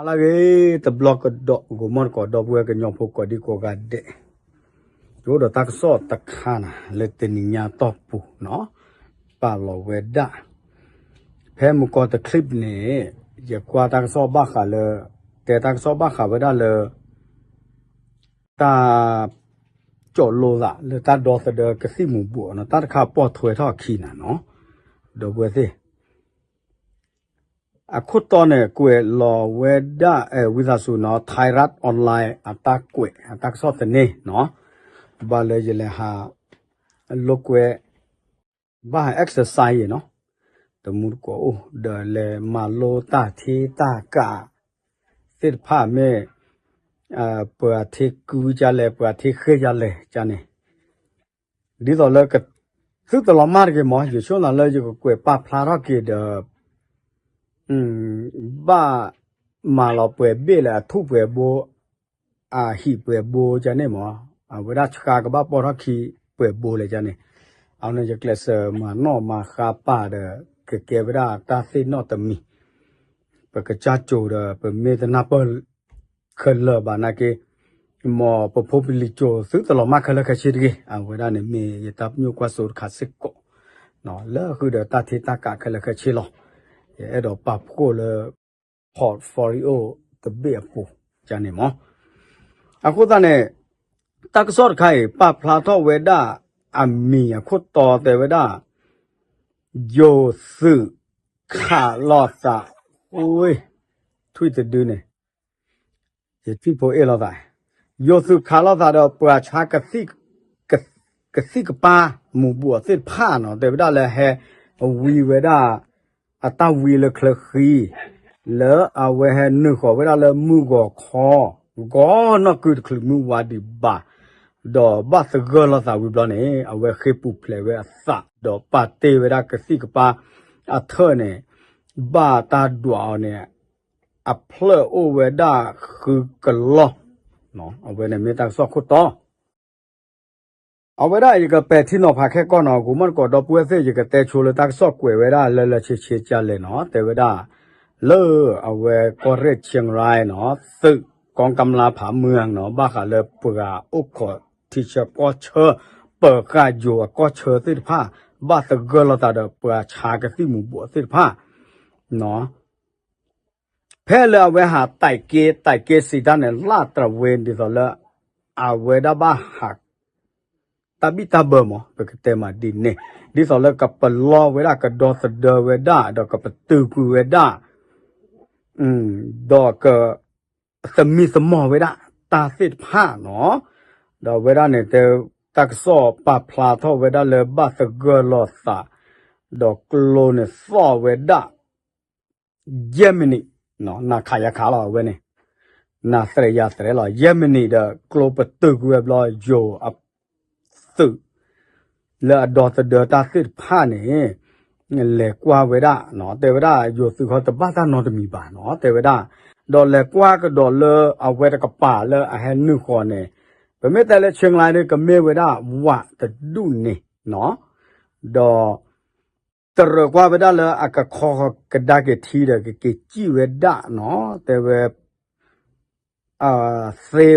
လၢဂ့ၤ တဘျီကဒီး ဂီၤမီၢ်တကိး ဒီပုၢ်ဝဲၢ်ကညီဖိကိးဒံကိးဂၤဒဲး, ယအိၣ်ဒီးတၢ်ကစီၣ်တခါန့ၣ် လၢတနံၤညါတီၢ်ပူၤနီၤ, ပာ်လီၤဝဲဒၣ် ဖဲမုၢ်ကီၢ်တချံးန့ၣ် ယကွၢ်တၢ်ကစီၣ်ဘၣ်ဃးလၢ တဲတၢ်ကစီၣ်ဘၣ်ဃးဝဲဒၣ်လၢ တၢ် ကၠီၣ်လိသးလၢတၢ်ဒီသဒၢကသံၣ်မူၤဘှီးနီၤ, တၢ်တခါပိာ်ထွဲထီၣ်အခံန့ၣ်နီၤ, ဒီပုၢ်ဝဲၢ်သ့ၣ် အခိၣ်တီန့ၣ် ကွဲးလီၤဝဲဒၣ် ဝံသးစူၤနီၤ Thairath Online အတၢ်ကွဲး အတၢ်ကစီၣ်သန့နီၤ, ဘၣ်လၢယလဲၤဟး လိာ်ကွဲ ဘၣ်ဟး exercise နီၤ, တမူတကိးအိၣ် ဒီးလဲၤမၤလိတၢ်ထံတၢ်ကး သ့ၣ်တဖၣ်မ့ၢ် ပှၤထံကုကလဲၣ် ပှၤထံဃ့ကလဲၣ်ကန့ၣ်, ဒ်သိးလၢ သုတလီၤမၢ်တဂ့ၤမး ယဆိကမိၣ်လၢယကကွဲးပာ်ဖျါထီၣ်က့ၤဒီး ဘၣ်မၤလီၤပှဲၤဘ့ၣ်လၢအထူၣ်ပှဲၤဘိ အဟံၣ်ပှဲၤဘိကန့ၣ်မး, အဝဲဒၣ်ဆှါကဘၣ်ပိာ်ထီၣ်ခံပှဲၤဘိလဲၣ်ကန့ၣ်, အဝဲန့ၣ်ယကျဲးစၢးမၤနီၣ်မၤဃါပာ်ဒီး ကကဲဝဲဒၣ်တၢ်သ့ၣ်နီၣ်တမံၤ, ပကစၢ်ကၠိဒီး ပမ့ၢ်တနၢ်ပၢၢ်ခဲလၢာ်ဘၣ်နာ်က့ မ်ပဖိပလံၤကၠိသုတလီၤမၢ်ခဲလၢာ်ခဲဆ့တဂ့ၤ, အဝဲဒၣ်န့ၣ်မ့ၢ်ယတၢ်ပညိၣ်ကွၢ်စိတခါစ့ၢ်ကီး, လၢဃုာ်ဒီးတၢ်ထံတၢ်ကးခဲလၢာ်ခဲဆ့လီၤ, ယအဲၣ်ဒိးပာ်ဖှိၣ်လၢ portfolio တဘ့ၣ်အပူၤန့ၣ်မး, အဃိသတးန့ၣ် တၢ်ကစီၣ်တခါအံၤ ပာ်ဖျါထီၣ်ဝဲဒၣ် အမံၤအခိၣ်တီတဲဝဲဒၣ် ယိၤသုးခးလိာ်သး, ထွံၣ်တဒုန့ၣ် ယထံၣ်ဖိအ့ၣ်လိာ်သး, ယိၤသုးခးလိာ်သးဒီးပှၤဆါ ကသံၣ်ကပၤမူၤဘှီးသ့ၣ်တဖၣ်နီၤ, တဲဝဲဒၣ်လၢဟဲဝံဝဲဒၣ် အတၢ်ဝံလၢချၢဃံ လၢအဝဲဟဲနုာ်ဃီၤဝဲဒၣ်လၢမုၢ်ဂီၤခီ ဂီၤနီၢ်ကုတချုးမုၢ်ဝါဒံးဘၣ်, ဒီးဘၣ်သဂၢၢ်လိာ်သးဝံၤဘျီန့ၣ် အဝဲဃ့ၢ်ပူၤဖျဲးဝဲအသး ဒီးပာ်တ့ၢ်ဝဲဒၣ်ကသံၣ်ကပၤအထၢၣ်န့ၣ် ဘၣ်တၢ်ဒွးအီၤန့ၣ် အဖျၢၣ်အိၣ်ဝဲဒၣ်ဃုကလီၢ်, အဝဲန့ၣ်မ့ၢ်တၢ်ကစီၣ်ခိၣ်တီ အဝဲဒၣ်ယကပဲာ်ထံနီၤဖးခဲကီၢ်နီၤ, ဂီၤမီၢ်တကိးဒီပုၢ်ဝဲၢ်သ့ၣ် ယကတဲဆိလၢတၢ်ကစီၣ်ကွဲးဝဲဒၣ်လၢလၢဆ့ဆ့ကလဲၣ်နီၤ, တဲဝဲဒၣ် လၢအဝဲကီၢ်ရ့ၣ် Chiang Rai နီၤ, သုးကီကမျၢၢ်ဖးမုၢ်နီၤ, ဘၣ်ဃးလၢပှၤအိၣ်ခိးထံဆၢကီၢ်ဆၢ ပၢၤဃာ်ယိၤအကီၢ်ဆၢသ့ၣ်တဖၣ် ဘၣ်သဂၢၢ်လိာ်သးဒီးပှၤဆါကသံၣ်မူၤဘှီးသ့ၣ်တဖၣ် ဖဲလၢအဝဲဟးတၢ်က့ တၢ်က့စံးတၢ်န့ၣ် လၢတြဝ့ ဒ်သိးလၢ အဝဲဒၣ်ဘၣ်ဟး တၢ်ဘံၣ်တၢ်ဘၢမး ပကတဲမးဒ်န့ၣ် ဒ်သိးလၢကပလီဝဲဒၣ် ကဒီသဒၢဝဲဒၣ် ဒီးကပတုာ်ကွံာ်ဝဲဒၣ် ဒီးက သမံသမိးဝဲဒၣ် တၢ်သ့ၣ်တဖၣ်နီၤ ဒီးအဝဲဒၣ်န့ၣ်တဲ တၢ်ကစီၣ်ပာ်ဖျါထီၣ်ဝဲဒၣ်လၢဘၣ်သဂၢၢ်လိာ်သး ဒီးကျိန့ၣ်သီၣ်ဝဲဒၣ် ယဲၢ်မံးနံး နၤခးယၤခးလီၤအဝဲန့ၣ် နၤသရဲးယၤသရဲးလီၤ ယဲၢ်မံးနံးဒီး ကျိပတုာ်ကွံာ်ဝဲဘျီ ယိၤအသုး လၢအဒီသဒၢတၢ်သ့ၣ်တဖၣ်န့ၣ် လဲၤကွၢ်ဝဲဒၣ် တဲဝဲဒၣ် ယိၤသုးခီတဘၣ်တၢ်နီတမံၤဘၣ်နီၤ တဲဝဲဒၣ် ဒီးလဲၤကွၢ်ကဒီးလၢအဝဲတကပၤလၢအဟဲနုာ်ဃီၤန့ၣ် ပမ့ၢ်တဲလၢ Chiang Rai န့ၣ် ကမ့ၢ်ဝဲဒၣ်ဝးတဒူၣ်န့ၣ်နီၤ ဒီး တရၢၢ်ကွၢ်ဝဲဒၣ်လၢအကခီကဒါက့ၤထံဒီး ကက့ၤစံၣ်ဝဲဒၣ်နီၤ တဲဝဲ သ့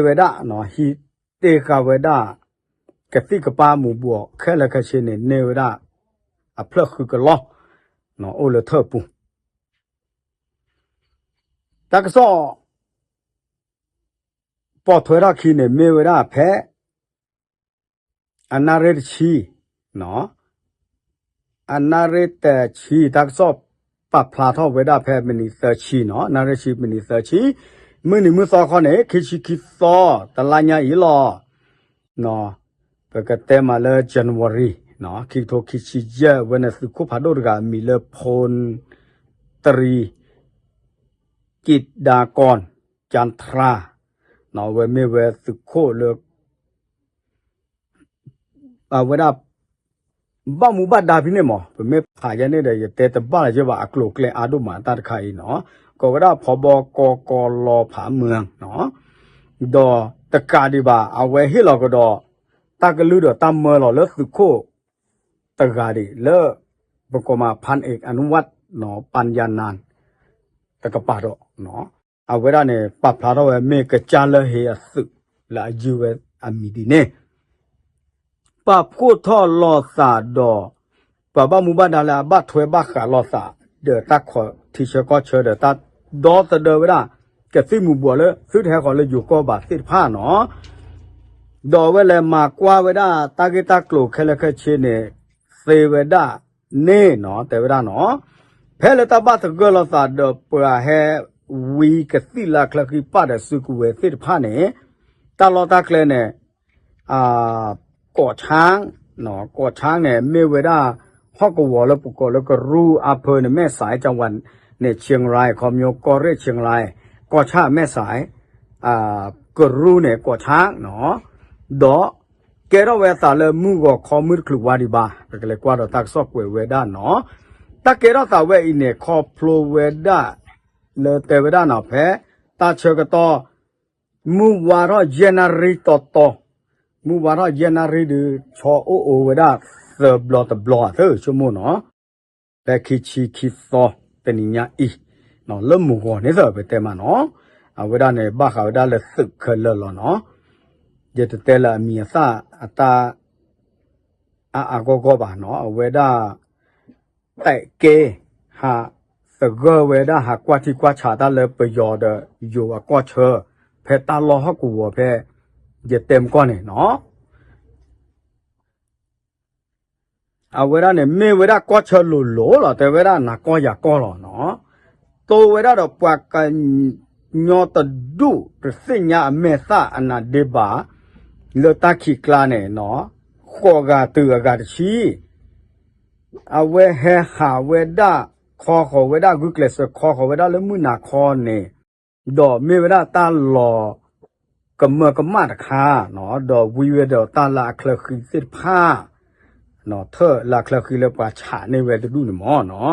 ဝဲဒၣ်နီၤ ဟံးတ့ၢ်ဃာ်ဝဲဒၣ် ကသံၣ်ကပၤမူၤဘှီးခဲလၢာ်ခဲဆ့န့ၣ် န့ၢ်ဝဲဒၣ် အဖျၢၣ်ဃုကလီၢ် အိၣ်လၢထၢၣ်ပူၤ တၢ်ကစီၣ် ပိာ်ထွဲထီၣ်ခံန့ၣ် မ့ၢ်ဝဲဒၣ်ဖဲ အနၣ်ရံၣ်တဆံ အနၣ်ရံၣ်တဆံ တၢ်ကစီၣ်ပာ်ဖျါထီၣ်ဝဲဒၣ်ဖဲမံးနံးသၢဆံနီၤ အနၣ်ရံၣ်ဆံမံးနံးသၢဆံ မုၢ်နံၤမုၢ်သီခီန့ၣ် ခံဆံခံသီ တလါညါအံၤလီၤ ပကတဲမးလၢ January ခံကထိခံဆံယဲၢ် အဝဲန့ၣ်သုးခိၣ်ဖးဒိၣ်တဂၤအမံၤလၢ ဖူၣ်တရံး ကံးဒါကီၢ် ကၠၣ်ထြါ အဝဲမ့ၢ်ဝဲသုးခိၣ်လၢ အဝဲဒၣ် ဘၣ်မူဘၣ်ဒါဖဲန့ၣ်မး ပမ့ၢ်ဖးယဲန့ၣ်ဒီး ယတဲတဘၣ်လၢၤဘၣ် အကျိၤအကျဲအါဒိၣ်မးတၢ်တခါအံၤနီၤ ကိးဝဲဒၣ်ဖီဘီကီကီလီဖးမုၢ်နီၤ ဒီးတကးဒံးဘၣ် အဝဲဟ့ၣ်လီၤကဒီး တၢ်ကလုၢ်ဒီးတၢ်မၢလီၤလၢသုးခိၣ်တဂၤဒံးလၢ ပကိးမး ဖၣ်အ့ၣ် အနုဝၣ် ပၣ်ယၤနၣ် တကပၤဒီးနီၤ အဝဲဒၣ်န့ၣ် ပာ်ဖျါထီၣ်ဝဲမ့ၢ်ကစၢ်လၢဟ့အသုး လၢအယုၢ်ဝဲအမံၤဒ်န့ၣ် ပာ်ဖှိၣ်ထီၣ်လိာ်သးဒီး ပှၤဘၣ်မူဘၣ်ဒါလၢအဘၣ်ထွဲဘၣ်ဃးလိာ်သး ဒီးတၢ်ခိးထံဆၢကီၢ်ဆၢဒီးတၢ်ဒီသဒၢဝဲဒၣ် ကသံၣ်မူၤဘှီးလၢသုတဟဲဃီၤလၢယိၤကီၢ်ဘၣ်သ့ၣ်တဖၣ်နီၤ ဒီးအဝဲလဲၤမၤကွၢ်ဝဲဒၣ်တၢ်ဂ့ၢ်တၢ်ကျိၤခဲလၢာ်ခဲဆ့န့ၣ် သ့ဝဲဒၣ်န့ၣ်နီၤ တဲဝဲဒၣ်နီၤ ဖဲလၢတၢ်ဘၣ်သဂၢၢ်လိာ်သးဒီးပှၤဟဲဝံကသံၣ်လၢအချၢဃံပၣ်ဒီးစုကဝဲၤသ့ၣ်တဖၣ်န့ၣ် တၢ်လီၢ်တၢ်ကျဲန့ၣ် ကိးဆၣ် ကိးဆၣ်န့ၣ် မ့ၢ်ဝဲဒၣ် ဟီၣ်ကဝီၤလၢပကိးလၢကရူၢ်အါဖၢန့ၣ် မဲၢ်စဲး ကဝၤန့ၣ် ဆ့ၣ်ရၢၣ် ခီဖျိ ကီၢ်ရ့ၣ် ဆ့ၣ်ရၢၣ် ကိးဆၣ် မဲၢ်စဲး ကရူၢ်န့ၣ် ကိးဆၣ်နီၤ ဒီးကဲထီၣ်ဝဲအသးလၢမုၢ်ဂီၤခီမုၢ်တချုးဝါဒံးဘၣ် ပကလဲၤကွၢ်ဒီးတၢ်ကစီၣ်ကွဲးဝဲဒၣ်နီၤ တၢ်ကဲထီၣ်သးဝဲအံၤန့ၣ် ခီဖျိဝဲဒၣ် လၢတဲဝဲဒၣ်နီၤ ဖဲတၢ်ဆၢကတီၢ် မုၢ်ဝါထီၣ်ယဲၢ်နၣ်ရံၣ်တီတီ, မုၢ်ဝါထီၣ်ယဲၢ်နၣ်ရံၣ်ဒုး ဆီအိၣ်အိၣ်ဝဲဒၣ်သၢဘျီတဘျီ သၢဆိကမိၣ်နီၤ, ဖဲခံဆံခံသီ တနံၤညါအံၤ လၢမုၢ်ဂီၤန့ၣ်သၢ ပတဲမးနီၤ, အဝဲဒၣ်န့ၣ် ဘၣ်ဃးဝဲဒၣ်လၢသုးခဲလၢာ်လီၤနီၤ, ယတတဲလၢအမံၤအသၣ်အတၢ် အါအါဂီၢ်ဂီၢ်ဘၣ်နီၤ, အဝဲဒၣ် တဲးကဲ ဟးသဂၢၢ်ဝဲဒၣ် ဟးကွၢ်ထံကွၢ်ဆးတၢ်လၢပယီၤဒီးယိၤအကီၢ်ဆၢ ဖဲတၢ်လီၢ်ဟီၣ်ကဝီၤဖဲ ယတဲမကီၢ်န့ၣ်နီၤ, အဝဲဒၣ်န့ၣ် မ့ၢ်ဝဲဒၣ်ကီၢ်ဆၢလိၤလိၤလီၤ, တဲဝဲဒၣ်နၤကီၢ်ယၤကီၢ်လီၤနီၤ, တိဝဲဒၣ်ဒီးပှၤကညီတဒူၣ်တသ့ၣ်ညါအမဲာ်သၣ်အနးဒ့ဘၣ် လၢတၢ်ခံးကျါန့ၣ်နီၤ, ဃိးဂၤတုၤအဂၤတဆံ အဝဲဟဲဟးဝဲဒၣ် ခီဃီၤဝဲဒၣ် ဂုာ်ကျဲးစၢးခီဃီၤဝဲဒၣ်လၢမုၢ်နၤခီန့ၣ်, ဒီးမ့ၢ်ဝဲဒၣ်တၢ်လီၤကမၢကမၣ်တခါ, ဒီးဝံဝဲဒီးတၢ်လၢအချၢဃံသ့ၣ်တဖၣ်, ထၢၣ်လၢအချၢဃံလၢပှၤဆးန့ၢ်ဝဲတဒူၣ်န့ၣ်မ့ၢ်နီၤ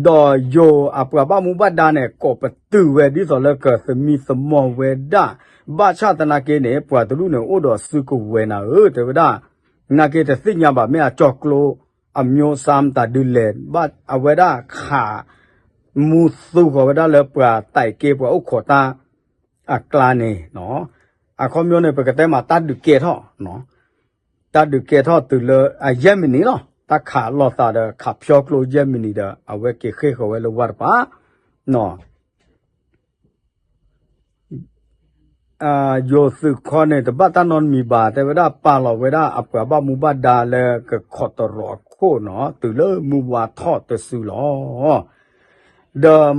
ဒီးယိၤအပှၤဘၣ်မူဘၣ်ဒါန့ၣ် ကိးပတုာ်ဝဲဒ်သိးလၢကသမံသမိးဝဲဒၣ်, ဘၣ်ဆၣ်သနာ်က့န့ၣ် ပှၤတဒူၣ်န့ၣ်အိၣ်ဒီးစုကဝဲၤနၤဧၢ တဲဝဲဒၣ်, နာ်က့တသ့ၣ်ညါဘၣ် မ့ၢ်အကၠီၤကျိအမျိုးအစားမတၤဒုလဲၣ်, ဘၣ်အဝဲဒၣ်ခး မူသူဃီၤဝဲဒၣ်လၢပှၤတဲးက့ ပှၤအိၣ်ခိးတၢ်အကျါန့ၣ်, အခီပညီန့ၣ် ပကတဲမးတၢ်ဒုးကဲထီၣ် တၢ်ဒုးကဲထီၣ်တုၤလၢအယဲၢ်မံးနံးလီၤ, တၢ်ခးလိာ်သးဒီးခးဖျီကျိယဲၢ်မံးနံးဒီး အဝဲက့ၤဃ့ၢ်ဃီၤဝဲလၢဝါတပၤ, ယိၤသုးခီန့ၣ် တဘၣ်တၢ်နီတမံၤဘၣ် တဲဝဲဒၣ်ပာ်လီၤဝဲဒၣ်အပှၤဘၣ်မူဘၣ်ဒါလၢကခိးတရီးအခိၣ်နီၤ တုၤလၢမုၢ်ဝါထီၣ်တစုလီၤ, ဒီး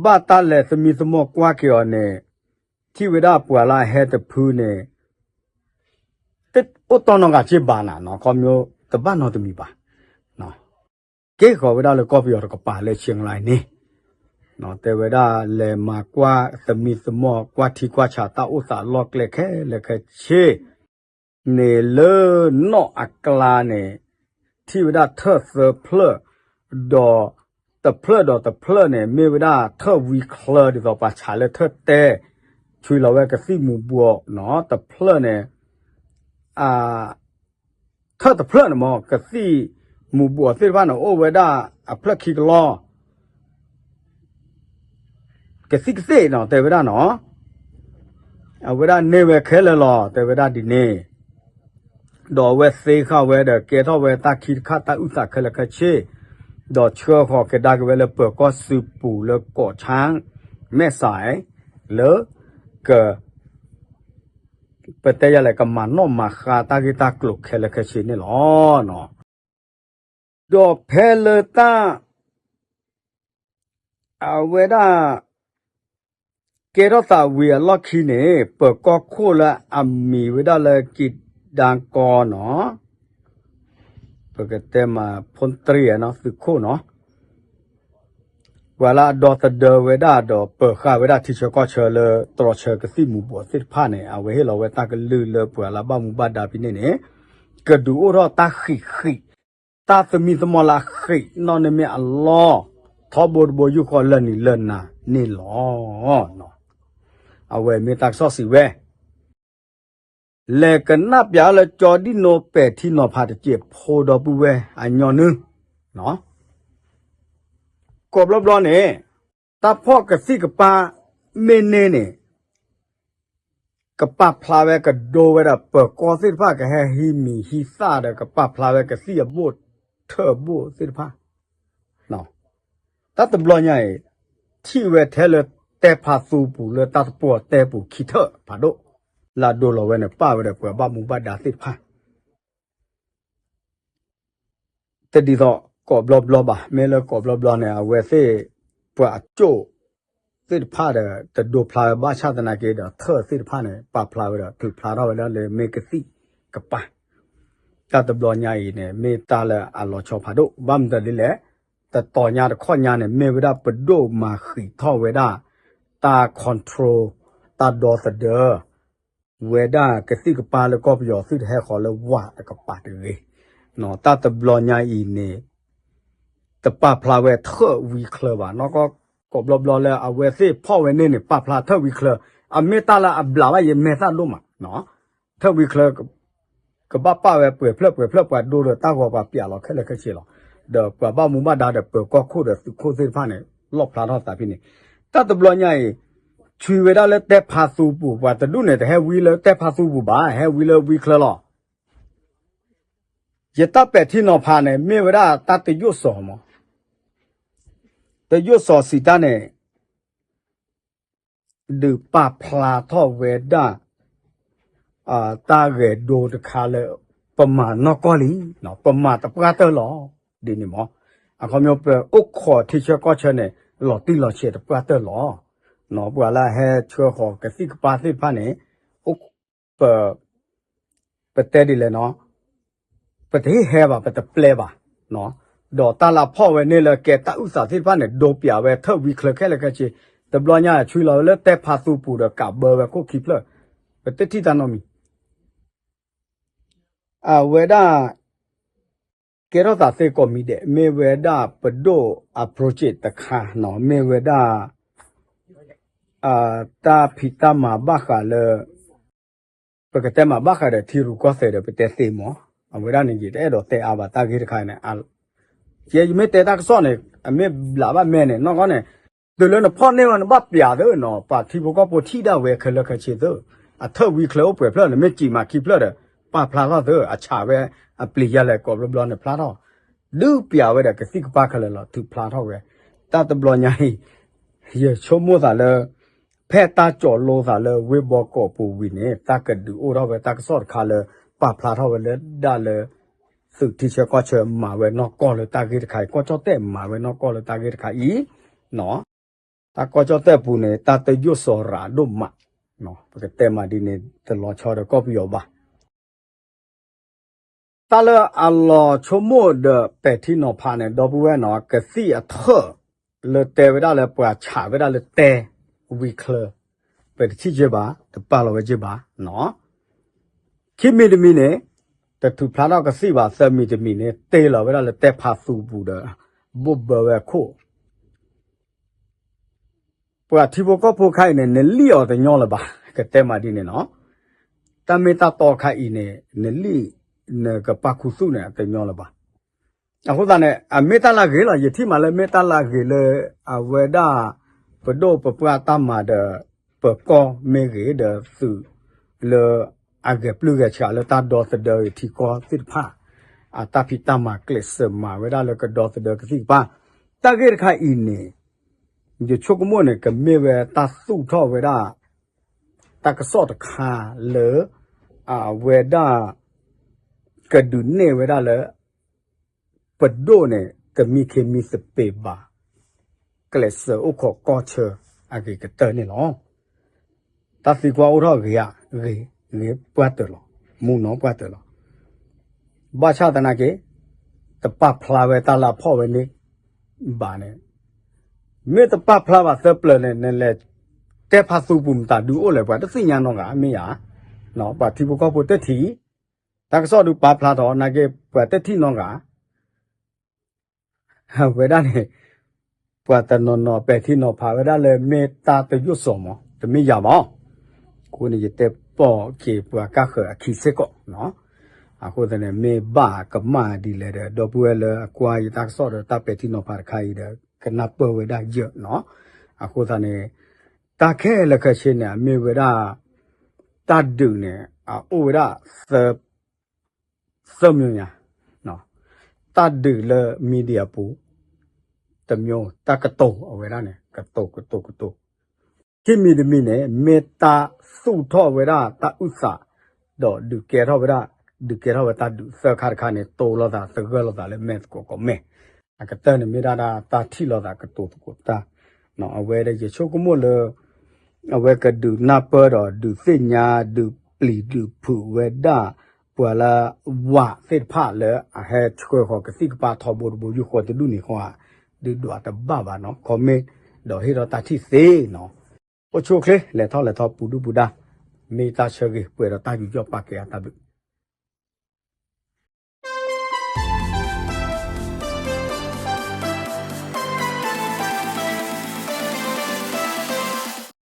ဘၣ်တၢ်လဲၤသမံသမိးကွၢ်က့ၤအီၤန့ၣ် ထံၣ်ဝဲဒၣ်ပှၤလၢအဟဲတဖုန့ၣ် အိၣ်တီနီတဂၤက့ဘၣ်နၤနီၤ, ခီဖျိတဘၣ်နီတမံၤဘၣ်, က့ၤဃီၤဝဲဒၣ်လၢကီၢ်ပယီၤတကပၤလၢဆ့ၣ်ရၣ်န့ၣ်, တဲဝဲဒၣ်လဲၤမၤကွၢ်သမံသမိးကွၢ်ထံကွၢ်ဆးတၢ်အိၣ်သးအလီၢ်ကျဲခဲလၢာ်ခဲဆ့ န့ၣ်လၢနီၣ်အကျါန့ၣ် ထံၣ်ဝဲဒၣ်ထၢၣ်သၢဖျၢၣ်, ဒီးတဖျၢၣ်ဒီးတဖျၢၣ်န့ၣ် မ့ၢ်ဝဲဒၣ်ထၢၣ်ဝံချၢဒ်သိးပှၤဆးလၢထၢၣ်တဲ, ဆွံလီၤဝဲကသံၣ်မူၤဘှီးနီၤ, တဖျၢၣ်န့ၣ် ထၢၣ်တဖျၢၣ်န့ၣ်မ့ၢ် ကသံၣ်မူၤဘှီးသ့ၣ်တဖၣ်န့ၣ် အိၣ်ဝဲဒၣ်အဖျၢၣ်ခံကလီၢ် ကသံၣ်ကသ့ၣ်နီၤ တဲဝဲဒၣ်နီၤ, အဝဲဒၣ်န့ၢ်ဝဲခဲလၢာ်လီၤ တဲဝဲဒၣ်ဒ်န့ၣ်, ဒီးအဝဲသ့ဃာ်ဝဲဒီးကဲထီၣ်ဝဲတၢ်ခံတခါတၢ်အုၣ်သးခဲလၢာ်ခဲဆ့, ဒီးဆှၢဃီၤကဒါက့ၤဝဲလၢပၢၤကီၢ်စုပူၤလၢကိးဆၣ် မဲၢ်စဲး လၢ က ပတဲယၤလဲၣ် ကမၤနီၣ်မၤဃါတၢ်ဂ့ၢ်တၢ်ကျိၤခဲလၢာ်ခဲဆ့န့ၣ်လီၤ. ဒီးဖဲလၢတၢ် အဝဲဒၣ် ကဲထီၣ်သးဝံၤအလီၢ်ခံန့ၣ် ပၢၤကီၢ်ခိၣ်လၢအမံၤဝဲဒၣ်လၢကံးဒါကီနီၤ ပကတဲမး ဖီတရံး သုးခိၣ်နီၤ ပှၤလၢအဒီသဒၢဝဲဒၣ်ဒီး ပၢၤဃာ်ဝဲဒၣ်ထံဆၢကီၢ်ဆၢလၢ တြီဆၢကသံၣ်မူၤဘှီးသ့ၣ်တဖၣ်န့ၣ် အဝဲဟ့ၣ်လီၤဝဲတၢ်ကလုၢ်လၢပှၤလၢဘၣ်မူဘၣ်ဒါဖဲန့ၣ်န့ၣ် ကဒုးအိၣ်ထီၣ်တၢ်ဃံးဃံး တၢ်သမံသမိးလၢအဃံးနီၣ်န့ၣ်မ့ၢ်အလီၢ် ထီဘိတဘိယူၢ်ဃီလၢာ်နံၤလၢာ်နၤန့ၣ်လီၤ. အဝဲမ့ၢ်တၢ်ကစီၣ်စံးဝဲ လဲၤကနၣ်ပၠးလၢကၠီဒံၣ်နိပဲာ်ထံနီၤဖးတစဲးဖိဒီပုၢ်ဝဲၢ်အညီနုၢ်, ကိးဘျီဘျီန့ၣ် တၢ်ဖီၣ်ကသံၣ်ကပၤ မ့ၢ်န့ၢ်န့ၣ် ကပာ်ဖျါဝဲကဒိဝဲဒၣ် ပၢၤကီၢ်သ့ၣ်တဖၣ် ကဟဲဟံးမံၤဟံးသၣ်ဒီး ကပာ်ဖျါဝဲကသံၣ်အဘိၣ်ထၢၣ်ဘိၣ်သ့ၣ်တဖၣ်. တၢ်တဘျီညါအံၤ ထံၣ်ဝဲထဲလၢတဲဖးသူပူၤလၢတၢ်တပှီၤတဲပူၤခံထၢၣ်ဖးဒိၣ်, လၢအဒိလီၤဝဲန့ၣ် ပာ်ဝဲဒီးပှၤဘၣ်မူဘၣ်ဒါသ့ၣ်တဖၣ် တဒ်သိးကိးဘျီဘျီဘၣ်. မ့ၢ်လၢကိးဘျီဘျီန့ၣ် အဝဲသ့ၣ် ပှၤအကၠိၣ်သ့ၣ်တဖၣ်ဒီး တဒိဖျါဝဲဘၣ်ဆၣ်သနာ်က့ဒီး ထၢၣ်သ့ၣ်တဖၣ်န့ၣ် ပာ်ဖျါဝဲဒီးထုးဖျါထီၣ်ဝဲဒၣ်လၢမ့ၢ်ကသံၣ်ကပၤ. တၢ်တဘျီညါအံၤန့ၣ် မ့ၢ်တၢ်လၢအလီၤဆီဖးဒိၣ် ဘၣ်မနုၤဒ်လဲၣ်, တတီၤညါတခီညါန့ၣ် မ့ၢ်ဝဲဒၣ်ပဒိၣ်မၤဃံးထီၣ်ဝဲဒၣ် တၢ် control တၢ်ဒီသဒၢ ဝဲဒၣ်ကသံၣ်ကပၤလၢကီၢ်ပယီၤသုးတဟဲဃီၤလၢဝၤတကပၤတဂ့ၤ. တၢ်တဘျီညါအံၤန့ၣ် တပာ်ဖျါဝဲထၢၣ်ဝံချၢဘၣ်. နီၢ်ကီၢ်ကိးဘျီဘျီလၢ အဝဲသ့ၣ်ဖီၣ်ဝဲန့ၣ်န့ၣ် ပာ်ဖျါထၢၣ်ဝံချၢ, အမ့ၢ်တၢ်လၢအဘျးဘၣ်ယဲ မဲာ်သၣ်ဒိၣ်မး ထၢၣ်ဝံချၢ ကဘၣ်ပာ်ဝဲပှဲၤဖျၢၣ်ပှဲၤဖျၢၣ် ပှၤဒိဒီးတၢ်ဂီၤပှၤပျးလီၤခဲလၢာ်ခဲဆ့လီၤ. ဒီးပှၤဘၣ်မူဘၣ်ဒါဒီးပၢၤကီၢ်ခိၣ်ဒီးသုးခိၣ်သ့ၣ်တဖၣ်န့ၣ် လီၣ်ဖျါထီၣ်သးဖဲန့ၣ်. တၢ်တဘျီညါအံၤ ဆွံဝဲဒၣ်လၢတဲဖးသူပူၤ ပှၤတဒူၣ်န့ၣ် တဟဲဝံလၢတဲဖးသူပူၤဘၣ်, ဟဲဝံလၢဝံချၢလီၤ. ယတၢ်ပဲာ်ထံနီၤဖးန့ၣ် မ့ၢ်ဝဲဒၣ်တၢ်တယိၣ်စီၤမး, တယိၣ်စီၤစံးတၢ်န့ၣ် ဒုးပာ်ဖျါထီၣ်ဝဲဒၣ် တၢ်ဂဲၤဒိတခါလၢ ပမၤနီၢ်ကီၢ်လံ, ပမၤတပှၢ်တၢၢ်လီၤ. ဒ်န့ၣ်မး အခီပညီပအိၣ်ခိးထံဆၢကီၢ်ဆၢန့ၣ် လီၤတံၢ်လီၤဆဲးတပှၢ်တၢၢ်လီၤ. ပှၤလၢအဟဲဆှၢဃီၤကသံၣ်ကပၤသ့ၣ်တဖၣ်န့ၣ် ပ ပတဲဒ်လဲၣ်နီၤ, ပတဟ့ၣ်ဟဲဘၣ် ပတပျဲဘၣ်, ဒီးတၢ်လၢဖီၣ်ဝဲန့ၣ်လၢကဲတၢ်အုၣ်သးသ့ၣ်တဖၣ်န့ၣ် ဒိပျးဝဲထၢၣ်ဝံချၢခဲလၢာ်ခဲဆ့, တဘျီညါဆွံလီၤဝဲလၢတဲဖးသူပူၤဒီးကးဘၢဝဲခိၣ်ခံဖျၢၣ်, ပတထံၣ်တၢ်နီတမံၤ အဝဲဒၣ် ကဲထီၣ်သးသ့ကိးမံၤဒဲး မ့ၢ်ဝဲဒၣ်ပဒိၣ်အ project တခါနီၤ, မ့ၢ်ဝဲဒၣ် တၢ်ဖံးတၢ်မၤဘၣ်ဃးလၢ ပကတဲမၤဘၣ်ဃးဒီးထံရူၢ်ကီၢ်သဲးဒီးပတဲသ့မး, အဝဲဒၣ်န့ၣ် ယတအဲၣ်ဒိးတဲအါဘၣ်တၢ်ဂ့ၢ်တခါန့ၣ်, ယမ့ၢ်တဲတၢ်ကစီၣ်န့ၣ် အမ့ၢ်ဘျးဘၣ်မဲာ်န့ၣ် နီၢ်ကီၢ်န့ၣ် တုၤလၢနဖီၣ်န့ၢ်အီၤနဘၣ်ပျးသ့နီၤ, ပှၤထံဖိကီၢ်ဖိထံၣ်ဒၣ်ဝဲခဲလၢာ်ခဲဆ့သ့, အထၢၣ်ဝံချၢအိၣ်ပှဲၤဖျၢၣ်န့ၣ် မ့ၢ်စံးမၤခံဖျၢၣ်ဒီး ပာ်ဖျါထီၣ်သ့, အဆးဝဲအပျံၤယဲလဲၣ် ကိးဘျီဘျီန့ၣ်ဖျါထီၣ်, ဒုးပျးဝဲဒီးကသံၣ်ကပၤခဲလၢာ်လီၤ ထုးဖျါထီၣ်ဝဲ, တၢ်တဘျီညါအံၤ ယဆိကမိၣ်သးလၢ ဖဲတၢ်ကၠီၤလိသးလၢဝ့ၢ်ဘီကီးပူၤဝံၤန့ၣ် တၢ်ကဒုးအိၣ်ထီၣ်ဝဲတၢ်ကစီၣ်တခါလၢ ပာ်ဖျါထီၣ်ဝဲလၢဒၣ်လၢ သုးထံဆၢကီၢ်ဆၢမၤဝဲနီၢ်ကီၢ်လၢတၢ်ဂ့ၢ်တခါအံၤ, ကီၢ်ကၠီၣ်တဲၣ်မၤဝဲနီၢ်ကီၢ်လၢတၢ်ဂ့ၢ်တခါအံၤ, တၢ်ကီၢ်ကၠီၣ်တဲၣ်ပူၤန့ၣ် တၢ်တယိၣ်စီၤရၤဒိၣ်မး, ပကတဲမးဒ်န့ၣ် တလီၤဆီဒီးကီၢ်ပယီၤဘၣ် တၢ်လၢအလီၤဆိကမိၣ်ဒီးပဲာ်ထံနီၤဖးန့ၣ် ဒီပုၢ်ဝဲၢ်နီၤ ကသံၣ်အထၢၣ်လၢတဲဝဲဒၣ်လၢပှၤဆးဝဲဒၣ်လၢတဲဝံချၢ, ပတထံၣ်က့ဘၣ် တပာ်လီၤဝဲက့ဘၣ်နီၤ, ခံမံၤတမံၤန့ၣ် တထုးဖျါထီၣ်ကသံၣ်ဘၣ်, သၢမံၤတမံၤန့ၣ် တ့ၢ်လီၤဝဲဒၣ်လၢတဲဖးသူပူၤဒီး ဘိၣ်ဘၢဝဲအခိၣ် ပှၤထံဖိကီၢ်ဖိခါအံၤန့ၣ် နလံၣ်အီၤတညီလၢၤဘၣ်, ကတဲမးဒ်န့ၣ်နီၤ, တၢ်မ့ၢ်တၢ်တီခါအံၤန့ၣ် နလံၣ် နကပာ်ခူသူၣ်န့ၣ် တညီလၢၤဘၣ်. အဃိသတးန့ၣ် အမ့ၢ်တၢ်လၢအဂ့ၤလီၤ, ယထံၣ်မးလၢမ့ၢ်တၢ်လၢအဂ့ၤလၢ အဝဲဒၣ် ပဒိၣ်ပပှၢ်တၢ်မၤဒီး ပၢၤကီၢ်မ့ၢ်ဂ့ၤဒီးသုးလၢ အဂဲၤပျုၢ်ဂဲၤဆှးလၢတၢ်ဒီသဒၢထံကီၢ်သ့ၣ်တဖၣ် အတၢ်ဖံးတၢ်မၤကျဲးစၢးမၤဝဲဒၣ်လၢကဒီသဒၢကသံၣ်ကပၤ, တၢ်ဂ့ၢ်တခါအံၤန့ၣ် ယဆိကမိၣ်န့ၣ် ကမ့ၢ်ဝဲတၢ်သူၣ်ထီၣ်ဝဲဒၣ် တၢ်ကစီၣ်တခါလၢ အဝဲဒၣ် ကဒုးနဲၣ်ဝဲဒၣ်လၢ ပဒိၣ်န့ၣ် တမံခ့မံသပ့ၤဘၣ် ကျဲးစၢးအိၣ်ခိးကီၢ်ဆၢအဂ့ၤကတၢၢ်န့ၣ်လီၤ. တၢ်သံကွၢ်အိၣ်ထီၣ်ဂ့ၤဧါ, ဂ့ၤ, ဂ့ၤပှၢ်တၢၢ်လီၤ, မူနီၢ်ပှၢ်တၢၢ်လီၤ. ဘၣ်ဆၣ်သနာ်က့ တပာ်ဖျါဝဲတၢ်လၢအဖီၣ်ဝဲန့ၣ်ဘၣ်န့ၣ်, မ့ၢ်တပာ်ဖျါဘၣ်သၢပျၢၤန့ၣ် နလဲၤတဲဖးသူပူၤမတၤဒုးအိၣ်လဲၣ် ပှၤတသ့ၣ်ညါနီတဂၤ မ့ၢ်ဧါ, ပှၤထံဖိကီၢ်ဖိတထံၣ်, တၢ်ကစီၣ်ဒုးပာ်ဖျါထီၣ်နာ်က့ ပှၤတထံၣ်နီတဂၤ ဝဲဒၣ်န့ၣ် ပှၤတနီၤနီၤပဲာ်ထံနီၤဖးဝဲဒၣ်လၢမ့ၢ်တၢ်တယိၣ်စီၤမး တမ့ၢ်ယၤဘၣ်. အဃိန့ၣ် ယတဲပိာ်က့ၤပှၤကါဃၢၤအခံစ့ၢ်ကီးနီၤ. အဃိသတးန့ၣ် မ့ၢ်ဘၣ်ကမၣ်ဒ်လဲၣ်ဒီး ဒီပုၢ်ဝဲၢ်လၢအကွၢ်ယတၢ်ကစီၣ်ဒီးတၢ်ပဲာ်ထံနီၤဖးတခါအံၤဒီး ကနၢ်ပၢၢ်ဝဲဒၣ်ယၢၢ်နီၤ. အဃိသတးန့ၣ် တၢ်ခဲလၢာ်ခဲဆ့န့ၣ် အမ့ၢ်ဝဲဒၣ် တၢ်ဒုးန့ၣ် အအိၣ်ဝဲဒၣ် သၢမံၤညါ, တၢ်ဒုးလၢ media ပူၤ တမျိုး, တၢ်ကတိၤအဝဲဒၣ်န့ၣ် ကတိၤကတိၤကတိၤ ခံမံၤတမံၤန့ၣ် မ့ၢ်တၢ်သူၣ်ထီၣ်ဝဲဒၣ်တၢ်အုၣ်သး ဒီးဒုးကဲထီၣ်ဝဲဒၣ်, ဒုးကဲထီၣ်ဝဲတၢ်ဒုးသၢခါတခါန့ၣ် တိလိာ်သးသဂၢၢ်လိာ်သးလၢမဲာ်သကိးကိးမဲာ်, အကတၢၢ်န့ၣ်မ့ၢ်ဒၣ်တၢ်ထံၣ်လိာ်သးကတိၤသကိးတၢ်, အဝဲဒီးယဆိကမိၣ်လၢ အဝဲကဒုးနၢ်ပၢၢ်ဒီးဒုးသ့ၣ်ညါ ဒုးပျံၤဒုးဖုးဝဲဒၣ် ပှၤလၢ ဝးသ့ၣ်တဖၣ်လၢအဟဲဆှၢဃီၤကသံၣ်ကပၤထီဘိတဘိ ယူၢ်ဃီတဒူၣ်န့ၣ်ဃီဧါ, ဒုးဒွးတဘၣ်ဘၣ်နီၤ, comment ဒီးဟ့ၣ်ဒီးတၢ်ထံၣ်သ့နီၤ, အိၣ်ဆူၣ်အိၣ်ချ့ လဲၤထီၣ်လဲၤထီပူၤဒုၣ်ပူၤဒါ, မ့ၢ်တၢ်ဆၢဂ့ၤပှဲၤဒီးတၢ်ယူးယီၣ်ပာ်ကဲအတၢ်ဘျုး